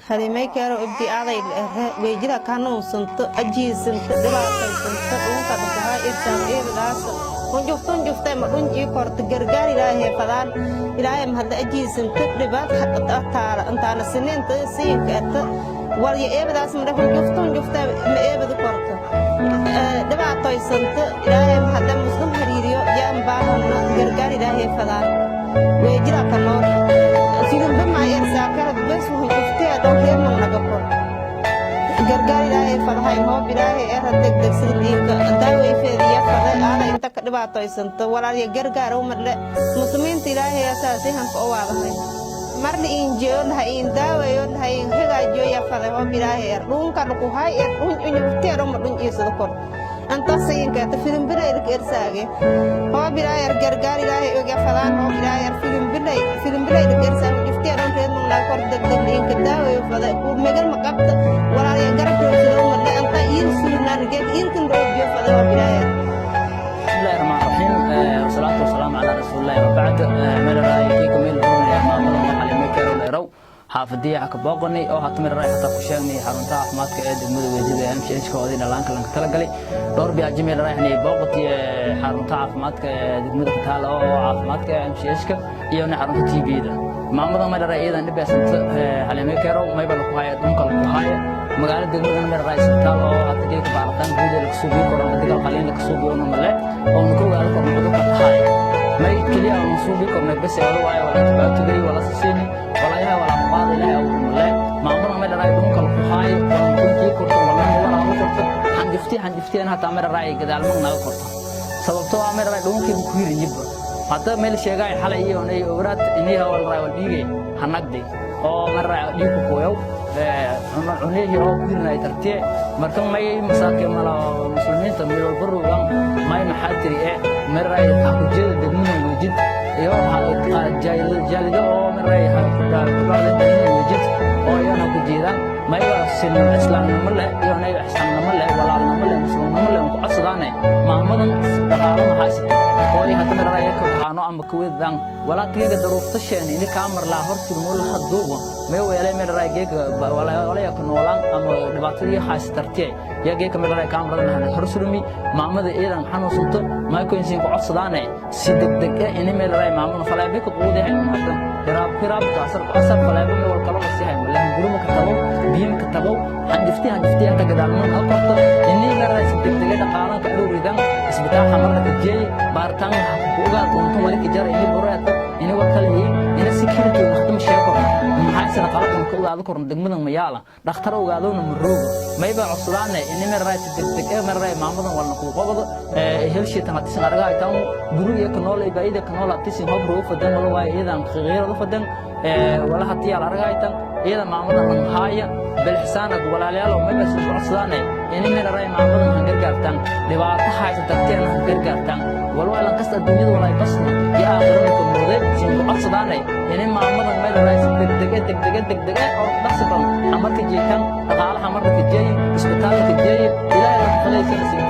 Halimay keero ibdi aaday weejida kanuunsanto, ajiisanto, dhibaataysanto, dhunka dhukuhaa irsaaq eebadaas hunjuftun juftay ma dhunjii korto. Gargaar Ilaahay fadaan, Ilaahay mahadla. Ajiisanto, dhibaat taala intaana siniinta siinka eta walya eebadaas madhe hunjuftun juftay ma eebada korto, dhibaataysanto. Ilaahay mahadla, muslim hariiriyo yaan baahana. Gargaar Ilaahay fadaan, weejida ka nool sidinba maa irsaakara bes hunjuftee dhowreeman naga kor. Gargaar Ilaahay fadahay, hoob Ilaahay era degdeg sida liinka daawayfeediya faday. Aada inta ka dhibaataysanto walaalya gargaar umadle muslimiinta Ilaahay asaasi hanka o waadahay marna iin jeeyo laha, iin daawayo laha, iin hagaajiyo ya faday. Hoob Ilaahay er dhuunka dhukuhay er dhun unyufteero ma dhun iisada kor antasiinkaata filimbilaydak ersaage. Hoob Ilaahay er gargaar Ilaahay oga fadaan. Hoob Ilaahay er filimbilay filimbilaydak ersaage ufteeron reedmanaa kor degdeg liinka daawayo faday. Ku megal ma qabta walaalya garab joogsado umadle anta iil suurnaan geed iilkan roobiyo faday. Hoob Ilaahay er. بسم الله الرحمن الرحيم، والصلاة والسلام على رسول الله وبعد. Meel raay kii meel roonaya maamada Xalimo Keero dheerow xaafadiyaha ka booqanay oo hata meel raay xataa ku sheegnay xarunta caafimaadka ee degmada Weejida ee MCH koodii dhalaanka lanka tala galay dhowr biyaji. Meel raay inay booqatay xarunta caafimaadka ee degmada ku taala oo caafimaadka ee MCH ka iyo xarunta TB-da. Maamada meel raay iyadan dhibaysanta Xalimo Keero mayba lagu haya dhulka lagu haya magaalada degmada. Meel raay isbitaal oo hata geedka baaritaan guud ee laga suubiyo karo ama dagaal qaliin laga suubiyo male oo na ka ogaado korno cudurka tahay. May keliya aan suubi kornay bas wala waayo wala antibiotic wala siini walayaha wala qaad Ilaahay uu male. Maamada meel raay dhulka lagu haayo wala kuntii korto wala wala korto xanjifti xanjifti hataa meel raay gadaalmo naga korto, sababtoo ah meel raay dhunkii ku hirinyiba. Hadda meel sheegay xalay iyo inay obraad inay wala raay wal dhiigay hanagdi oo meel raay dhiig ku qoyow cunihii oo ku hirinay tartiye. Marka may masaakiin mala muslimiinta meel walba rogaan may maxaa tiri ee meel raay xakujeeda degmada Weejid iyo jaalida oo meel raay xakudhaada degmada Weejid oo iyana ku jeedaan mayba sin islaamnimo leh iyo nay ixsaannimo leh, walaalnimo leh, muslimnimo leh ku codsadaane maamadan dhaqaalo ma haysato oo ay hadda meel raay ka kaano ama kuweedaan walaa tigaga daruufta sheen ini kaa mar laa hor turmo la haduuba may weelay meel raay geeka walaya ku noolaan ama dhibaatadii haysatartee ya geeka meel raay kaa marada hor surmi. Maamada iidan xanuunsanto may ku insiin ku codsadaane si degdeg ah ini meel raay maamada faleebe ka quudahay hadda hiraab hiraab asar asar faleebe meel wal kala wasihay malahan guruma ka tabo biyo ka tabo xanjifti xanjifti inta gadaalmo ka korto ini meel raay si degdeg ah dhaqaalan ka aruuridan isbitaal xamarna ka jeey baaritaan ku ogaa doonto wali ka jara ini bureeto ini wal kala yihiin ini si kirto waqti sheeko maxay sana qalabkan ka ogaado korno degmadan mayaala dhakhtar ogaadona maroogo mayba codsadaane ini meel raay si degdeg ah meel raay maamadan walna ku qabado helshiitan hatisan aragaa itaan guriga ka nool baayida ka nool hatisan hob roo fadan wala waay iyadan khiirada fadan wala hatii al aragaa itaan iyada maamadan lan haaya bilxisaana. Walaalayaal mayba soo codsadaane ini meel raay maamadan han gargaartaan, dhibaato haysa darteen han gargaartaan walwaalan kasta adduunyada walaay basna iyo aakhirada ku muuday sin ku codsadaane ini maamadan meel raay si degdeg degdeg degdeg oo dhaqsi badan xamarka jeekan dhaqaalaha marka jeeyin isbitaalka jeeyin Ilaahay la falaysan.